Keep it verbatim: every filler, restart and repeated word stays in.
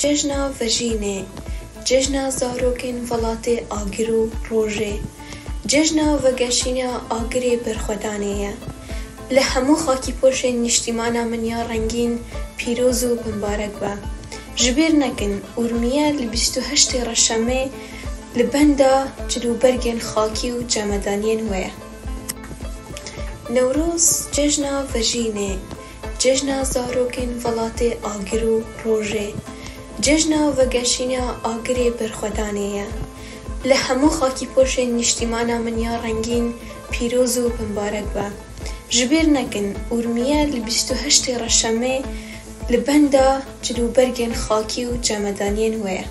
Cejna Vejînê, cejna zarokên welatê agir û rojê, cejna vegeşîna agirê berxwedanê ye. Li hemû xakîpoşên niştîmana min ya rengîn pîroz û bimbarek be. Ji bîr nekin, Urmiye li bîst û heştê Reşemê li benda cilûbergên xakî û cemedaniyên wê ye. Newroz, cejna vejînê, cejna zarokên welatê agir û rojê, cejna vegeşîna agirê berxwedanê ye. Li hemû xakîpoşên niştîmana min ya rengîn pîroz û bimbarek be. Ji bîr nekin, Urmiye li bîst û heştê Reşemê li benda cilûbergên xakî û cemedaniyên wê ye.